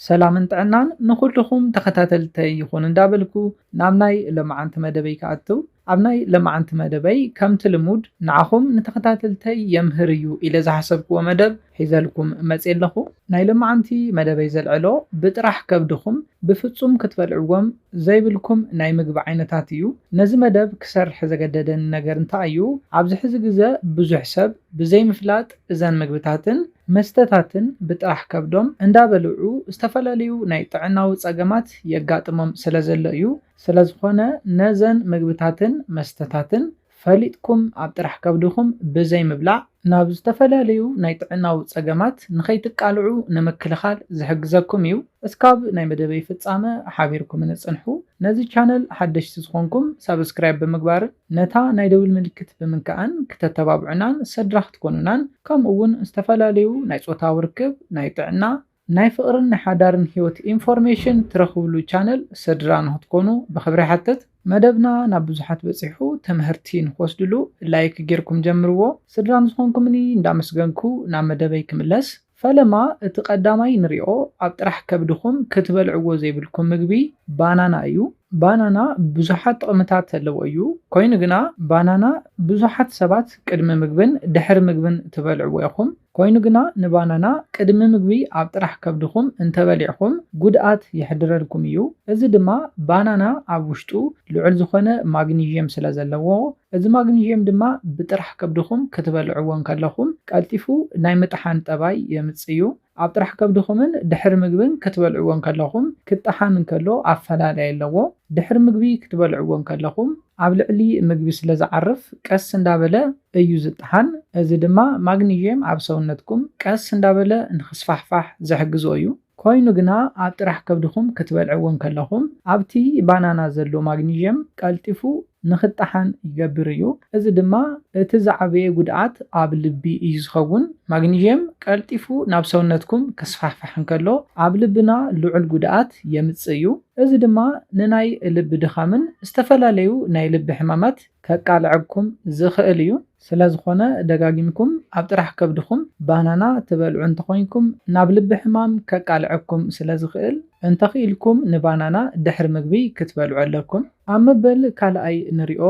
ሰላምን ጥዕናን ንኹልኹም ተኸታተልተይ ይኹን እንዳበልኩ ናብ ናይ ለማዓንቲ መደበይ ክኣትው። ኣብ ናይ ለማዓንቲ መደበይ ከምቲ ልሙድ ንዓኹም ንተኸታተልተይ የምህር እዩ ኢለ ዝሓሰብክዎ መደብ ሒዘልኩም መጽየ ኣለኹ። ናይ ለማዓንቲ መደበይ ዘልዕሎ ብጥራሕ ከብድኹም ብፍጹም ክትበልዕዎም ዘይብልኩም ናይ ምግቢ ዓይነታት እዩ። ነዚ መደብ ክሰርሕ ዘገደደኒ ነገር እንታይ እዩ? ኣብዚ ሕዚ ግዘ ብዙሕ ሰብ ብዘይምፍላጥ እዘን ምግብታትን መስተታትን ብጥራሕ ከብዶም እንዳበልዑ ዝተፈላለዩ ናይ ጥዕናዊ ጸገማት የጋጥሞም ስለ ዘሎ እዩ። ስለዝኾነ ነዘን ምግብታትን መስተታትን ፈሊጥኩም ኣብ ጥራሕ ከብድኹም ብዘይ ምብላዕ ናብ ዝተፈላለዩ ናይ ጥዕናዊ ጸገማት ንኸይትቃልዑ ንምክልኻል ዝሕግዘኩም እዩ። እስካብ ናይ መደበይ ፍጻመ ሓቢርኩም ንጽንሑ። ነዚ ቻነል ሓደሽቲ ዝኾንኩም ሳብስክራይብ ብምግባር ነታ ናይ ደውል ምልክት ብምንካእን ክተተባብዑናን ስድራ ክትኮኑናን ከምኡ እውን ዝተፈላለዩ ናይ ጾታዊ ርክብ፣ ናይ ጥዕና፣ ናይ ፍቕርን ናይ ሓዳርን ህይወት ኢንፎርሜሽን ትረኽብሉ ቻነል ስድራ ንክትኮኑ ብኽብሪ ሓትት። መደብና ናብ ብዙሓት በጺሑ ትምህርቲ ንክወስድሉ ላይክ ጌርኩም ጀምርዎ። ስድራ ንዝኾንኩምኒ እንዳመስገንኩ ናብ መደበይ ክምለስ። ፈለማ እቲ ቀዳማይ ንሪኦ ኣብ ጥራሕ ከብድኹም ክትበልዕዎ ዘይብልኩም ምግቢ ባናና እዩ። ባናና ብዙሓት ጥቕምታት ኣለዎ እዩ። ኮይኑ ግና ባናና ብዙሓት ሰባት ቅድሚ ምግብን ድሕሪ ምግብን ትበልዕዎ ኢኹም። ኮይኑ ግና ንባናና ቅድሚ ምግቢ ኣብ ጥራሕ ከብድኹም እንተበሊዕኹም ጉድኣት የሕድረልኩም እዩ። እዚ ድማ ባናና ኣብ ውሽጡ ልዑል ዝኾነ ማግኒዥየም ስለ ዘለዎ፣ እዚ ማግኒዥየም ድማ ብጥራሕ ከብድኹም ክትበልዕዎ እንከለኹም ቀልጢፉ ናይ ምጥሓን ጠባይ የምጽእ እዩ። ኣብ ጥራሕ ከብድኹምን ድሕሪ ምግብን ክትበልዕዎ እንከለኹም ክጠሓን እንከሎ ኣፈላለይ ኣለዎ። ድሕሪ ምግቢ ክትበልዕዎ እንከለኹም ኣብ ልዕሊ ምግቢ ስለ ዝዓርፍ ቀስ እንዳበለ እዩ ዝጠሓን። እዚ ድማ ማግኒዥየም ኣብ ሰውነትኩም ቀስ እንዳበለ ንክስፋሕፋሕ ዝሕግዞ እዩ። ኮይኑ ግና ኣብ ጥራሕ ከብድኹም ክትበልዕዎ እንከለኹም ኣብቲ ባናና ዘሎ ማግኒዥየም ቀልጢፉ ንክጠሓን ይገብር እዩ። እዚ ድማ እቲ ዝዓበየ ጉድኣት ኣብ ልቢ እዩ ዝኸውን። ማግኒዥየም ቀልጢፉ ናብ ሰውነትኩም ክስፋሕፋሕ እንከሎ ኣብ ልብና ልዑል ጉድኣት የምጽእ እዩ። እዚ ድማ ንናይ ልቢ ድኻምን ዝተፈላለዩ ናይ ልቢ ሕማማት ከቃልዐኩም ዝኽእል እዩ። ስለ ዝኾነ ደጋጊምኩም ኣብ ጥራሕ ከብድኹም ባናና ትበልዑ እንተኾይንኩም ናብ ልቢ ሕማም ከቃልዐኩም ስለ ዝኽእል እንተኽኢልኩም ንባናና ድሕሪ ምግቢ ክትበልዑ ኣለኩም። ኣብ መበል ካልኣይ ንሪኦ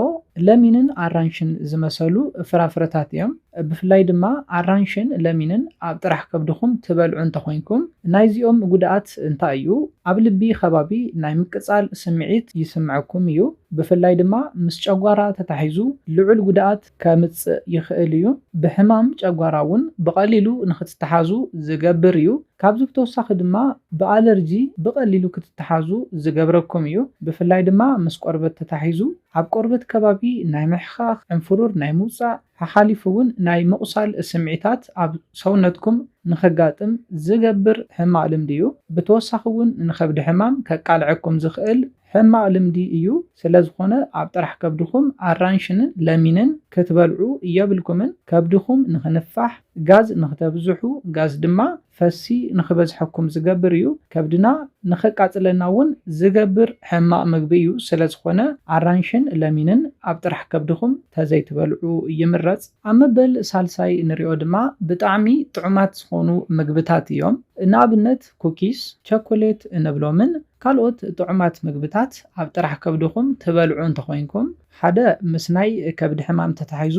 ለሚንን ኣራንሽን ዝመሰሉ ፍራፍረታት እዮም። ብፍላይ ድማ ኣራንሽን ለሚንን ኣብ ጥራሕ ከብድኹም ትበልዑ እንተኾይንኩም ናይዚኦም ጉድኣት እንታይ እዩ? ኣብ ልቢ ከባቢ ናይ ምቅጻል ስምዒት ይስምዐኩም እዩ። ብፍላይ ድማ ምስ ጨጓራ ተታሒዙ ልዑል ጉድኣት ከምጽእ ይኽእል እዩ። ብሕማም ጨጓራ እውን ብቐሊሉ ንኽትተሓዙ ዝገብር እዩ። ካብዚ ብተወሳኺ ድማ ብኣለርጂ ብቐሊሉ ክትተሓዙ ዝገብረኩም እዩ። ብፍላይ ድማ ምስ ቆርበት ተታሒዙ ኣብ ቆርበት ከባቢ ናይ ምሕኻኽ፣ ዕንፍሩር ናይ ምውጻእ፣ ሓሓሊፉ እውን ናይ ምቑሳል ስምዒታት ኣብ ሰውነትኩም ንኸጋጥም ዝገብር ሕማቕ ልምዲ እዩ። ብተወሳኺ እውን ንኸብዲ ሕማም ከቃልዐኩም ዝኽእል ሕማቕ ልምዲ እዩ። ስለ ዝኾነ ኣብ ጥራሕ ከብድኹም ኣራንሽንን ለሚንን ክትበልዑ የብልኩምን። ከብድኹም ንኽንፋሕ፣ ጋዝ ንኽተብዝሑ፣ ጋዝ ድማ ፈሲ ንኽበዝሐኩም ዝገብር እዩ። ከብድና ንኸቃጽለና እውን ዝገብር ሕማቕ ምግቢ እዩ። ስለ ዝኾነ ኣራንሽን ለሚንን ኣብ ጥራሕ ከብድኹም ተዘይትበልዑ ይምረጽ። ኣብ መበል ሳልሳይ ንሪኦ ድማ ብጣዕሚ ጥዑማት ዝኾኑ ምግብታት እዮም። ንኣብነት ኩኪስ፣ ቸኮሌት እንብሎምን ካልኦት ጥዑማት ምግብታት ኣብ ጥራሕ ከብድኹም ትበልዑ እንተኾይንኩም ሓደ ምስ ናይ ከብዲ ሕማም ተታሒዙ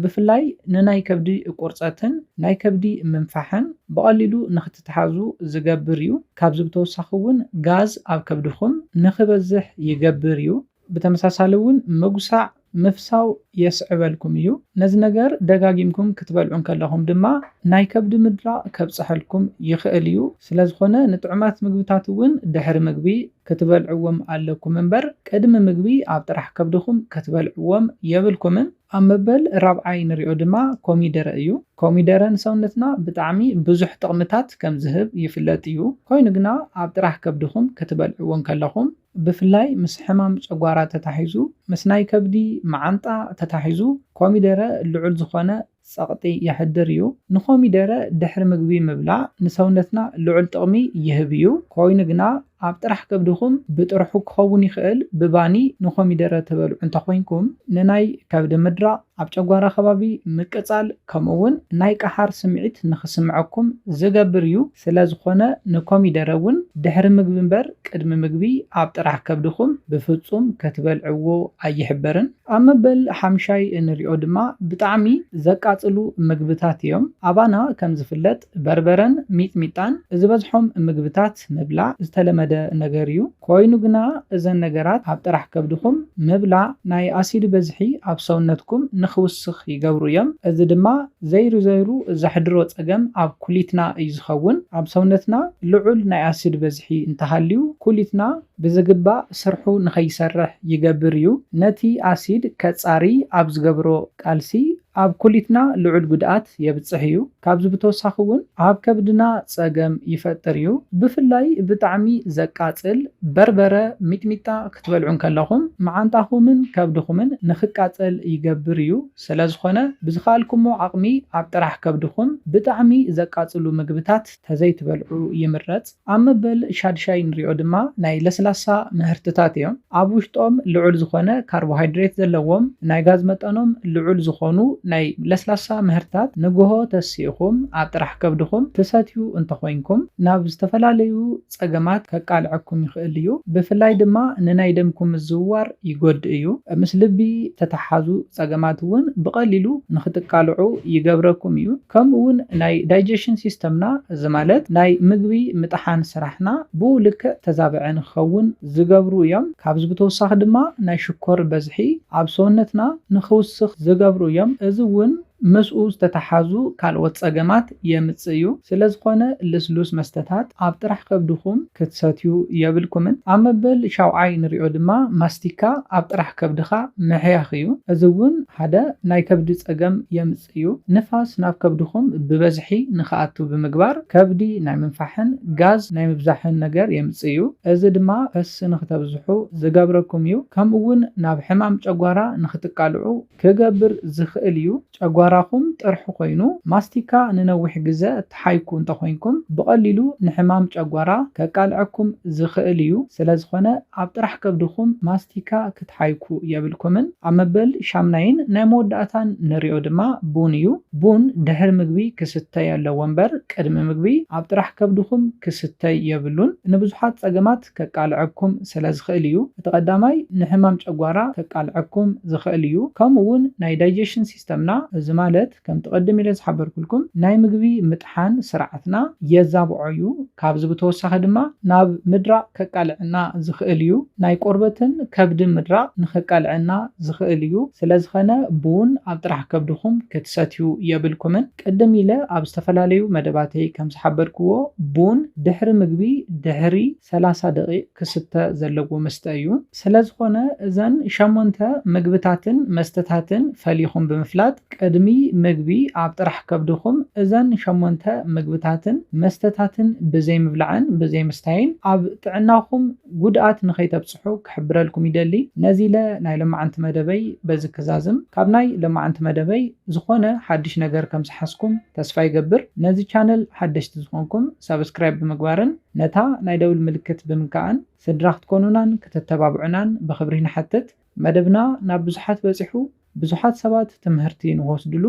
ብፍላይ ንናይ ከብዲ ቁርፀትን ናይ ከብዲ ምንፋሕን ብቐሊሉ ንኽትተሓዙ ዝገብር እዩ። ካብዚ ብተወሳኺ እውን ጋዝ ኣብ ከብድኹም ንኽበዝሕ ይገብር እዩ። ብተመሳሳሊ እውን ምጉሳዕ ምፍሳው የስዕበልኩም እዩ። ነዚ ነገር ደጋጊምኩም ክትበልዑ እንከለኹም ድማ ናይ ከብዲ ምድራቕ ከብፀሐልኩም ይኽእል እዩ። ስለ ዝኾነ ንጥዑማት ምግብታት እውን ድሕሪ ምግቢ ክትበልዕዎም ኣለኩም እምበር ቅድሚ ምግቢ ኣብ ጥራሕ ከብድኹም ክትበልዕዎም የብልኩምን። ኣብ መበል ራብዓይ ንሪኦ ድማ ኮሚደረ እዩ። ኮሚደረ ንሰውነትና ብጣዕሚ ብዙሕ ጥቕምታት ከም ዝህብ ይፍለጥ እዩ። ኮይኑ ግና ኣብ ጥራሕ ከብድኹም ክትበልዕዎ እንከለኹም ብፍላይ ምስ ሕማም ጨጓራ ተታሒዙ፣ ምስ ናይ ከብዲ መዓንጣ ተታሒዙ ኮሚደረ ልዑል ዝኾነ ጸቕጢ የሕድር እዩ። ንኮሚደረ ድሕሪ ምግቢ ምብላዕ ንሰውነትና ልዑል ጥቕሚ ይህብ እዩ። ኮይኑ ግና ኣብ ጥራሕ ከብድኹም ብጥርሑ ክኸውን ይኽእል። ብባኒ ንኮሚደረ ትበልዑ እንተኾይንኩም፣ ንናይ ከብዲ ምድራቕ፣ ኣብ ጨጓራ ከባቢ ምቅጻል፣ ከምኡ እውን ናይ ቀሓር ስምዒት ንኽስምዐኩም ዝገብር እዩ። ስለ ዝኾነ ንኮሚደረ እውን ድሕሪ ምግቢ እምበር ቅድሚ ምግቢ ኣብ ጥራሕ ከብድኹም ብፍጹም ክትበልዕዎ ኣይሕበርን። ኣብ መበል ሓምሻይ እንሪኦ ድማ ብጣዕሚ ዘቃጽሉ ምግብታት እዮም። ኣባና ከም ዝፍለጥ በርበረን ሚጥሚጣን ዝበዝሖም ምግብታት ምብላዕ ዝተለመደ ነገር እዩ። ኮይኑ ግና እዘን ነገራት ኣብ ጥራሕ ከብድኹም ምብላዕ ናይ ኣሲድ በዝሒ ኣብ ሰውነትኩም ንኽውስኽ ይገብሩ እዮም። እዚ ድማ ዘይሩ ዘይሩ ዘሕድሮ ጸገም ኣብ ኩሊትና እዩ ዝኸውን። ኣብ ሰውነትና ልዑል ናይ ኣሲድ በዝሒ እንተሃልዩ ኩሊትና ብዝግባእ ስርሑ ንኸይሰርሕ ይገብር እዩ። ነቲ ኣሲድ ከጻሪ ኣብ ዝገብሮ ቃልሲ ኣብ ኩሊትና ልዑል ጉድኣት የብጽሕ እዩ። ካብዚ ብተወሳኺ እውን ኣብ ከብድና ጸገም ይፈጥር እዩ። ብፍላይ ብጣዕሚ ዘቃጽል በርበረ፣ ሚጥሚጣ ክትበልዑ እንከለኹም መዓንጣኹምን ከብድኹምን ንኽቃጸል ይገብር እዩ። ስለ ዝኾነ ብዝኸኣልኩሞ ዓቕሚ ኣብ ጥራሕ ከብድኹም ብጣዕሚ ዘቃጽሉ ምግብታት ተዘይትበልዑ ይምረጽ። ኣብ መበል ሻድሻይ ንሪኦ ድማ ናይ ለስላሳ ምህርትታት እዮም። ኣብ ውሽጦም ልዑል ዝኾነ ካርቦሃይድሬት ዘለዎም ናይ ጋዝ መጠኖም ልዑል ዝኾኑ ናይ ለስላሳ ምህርትታት ንግሆ ተሲእኹም ኣብ ጥራሕ ከብድኹም ትሰትዩ እንተኾይንኩም ናብ ዝተፈላለዩ ጸገማት ከቃልዐኩም ይኽእል እዩ። ብፍላይ ድማ ንናይ ደምኩም ምዝውዋር ይጎድእ እዩ። ምስ ልቢ ተተሓዙ ጸገማት እውን ብቐሊሉ ንኽትቃልዑ ይገብረኩም እዩ። ከምኡ እውን ናይ ዳይጀሽን ሲስተምና፣ እዚ ማለት ናይ ምግቢ ምጥሓን ስራሕና ብኡ ልክዕ ተዛብዐ ንክኸውን ዝገብሩ እዮም። ካብዚ ብተወሳኺ ድማ ናይ ሽኮር በዝሒ ኣብ ሰውነትና ንክውስኽ ዝገብሩ እዮም። እዚ እውን ምስኡ ዝተተሓዙ ካልኦት ጸገማት የምጽእ እዩ። ስለ ዝኾነ ልስሉስ መስተታት ኣብ ጥራሕ ከብድኹም ክትሰትዩ የብልኩምን። ኣብ መበል ሻውዓይ ንሪኦ ድማ ማስቲካ ኣብ ጥራሕ ከብድኻ ምሕያኽ እዩ። እዚ እውን ሓደ ናይ ከብዲ ጸገም የምጽእ እዩ። ንፋስ ናብ ከብድኹም ብበዝሒ ንኽኣቱ ብምግባር ከብዲ ናይ ምንፋሕን ጋዝ ናይ ምብዛሕን ነገር የምጽእ እዩ። እዚ ድማ ፈስ ንኽተብዝሑ ዝገብረኩም እዩ። ከምኡ እውን ናብ ሕማም ጨጓራ ንኽትቃልዑ ክገብር ዝኽእል እዩ። ጨጓራኹም ጥርሑ ኮይኑ ማስቲካ ንነዊሕ ግዘ እትሓይኩ እንተኾይንኩም ብቐሊሉ ንሕማም ጨጓራ ከቃልዐኩም ዝኽእል እዩ። ስለ ዝኾነ ኣብ ጥራሕ ከብድኹም ማስቲካ ክትሓይኩ የብልኩምን። ኣብ መበል ሻምናይን ናይ መወዳእታን ንሪኦ ድማ ቡን እዩ። ቡን ድሕሪ ምግቢ ክስተ ኣለዎ እምበር ቅድሚ ምግቢ ኣብ ጥራሕ ከብድኹም ክስተይ የብሉን። ንብዙሓት ጸገማት ከቃልዐኩም ስለ ዝኽእል እዩ። እቲ ቀዳማይ ንሕማም ጨጓራ ከቃልዐኩም ዝኽእል እዩ። ከምኡ እውን ናይ ዳይጀሽን ሲስተምና፣ እዚ ማለት ከምቲ ቅድም ኢለ ዝሓበርኩልኩም ናይ ምግቢ ምጥሓን ስርዓትና የዛብዖ እዩ። ካብዚ ብተወሳኺ ድማ ናብ ምድራቕ ከቃልዐና ዝኽእል እዩ። ናይ ቆርበትን ከብድን ምድራቕ ንኸቃልዐና ዝኽእል እዩ። ስለ ዝኾነ ቡን ኣብ ጥራሕ ከብድኹም ክትሰትዩ የብልኩምን። ቅድም ኢለ ኣብ ዝተፈላለዩ መደባተይ ከም ዝሓበርክዎ ቡን ድሕሪ ምግቢ ድሕሪ ሰላሳ ደቂቕ ክስተ ዘለዎ መስተ እዩ። ስለ ዝኾነ እዘን ሸሞንተ ምግብታትን መስተታትን ፈሊኹም ብምፍላጥ ቅድሚ ምግቢ ኣብ ጥራሕ ከብድኹም እዘን ሸሞንተ ምግብታትን መስተታትን ብዘይምብላዕን ብዘይምስታይን ኣብ ጥዕናኹም ጉድኣት ንኸይተብጽሑ ክሕብረልኩም ይደሊ። ነዚ ኢለ ናይ ሎማዓንቲ መደበይ በዚ ክዛዝም። ካብ ናይ ሎማዓንቲ መደበይ ዝኾነ ሓድሽ ነገር ከም ዝሓዝኩም ተስፋ ይገብር። ነዚ ቻነል ሓደሽቲ ዝኾንኩም ሳብስክራይብ ብምግባርን ነታ ናይ ደውል ምልክት ብምንካእን ስድራ ክትኮኑናን ክትተባብዑናን ብኽብሪ ንሓትት። መደብና ናብ ብዙሓት በጺሑ፣ ብዙሓት ሰባት ትምህርቲ ንክወስድሉ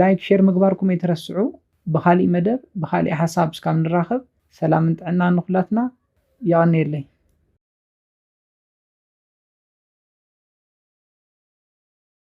ላይክ፣ ሼር ምግባርኩም ኣይትረስዑ። ብኻሊእ መደብ ብኻሊእ ሓሳብ እስካብ ንራኸብ ሰላምን ጥዕናን ንኹላትና። የቐንየለይ።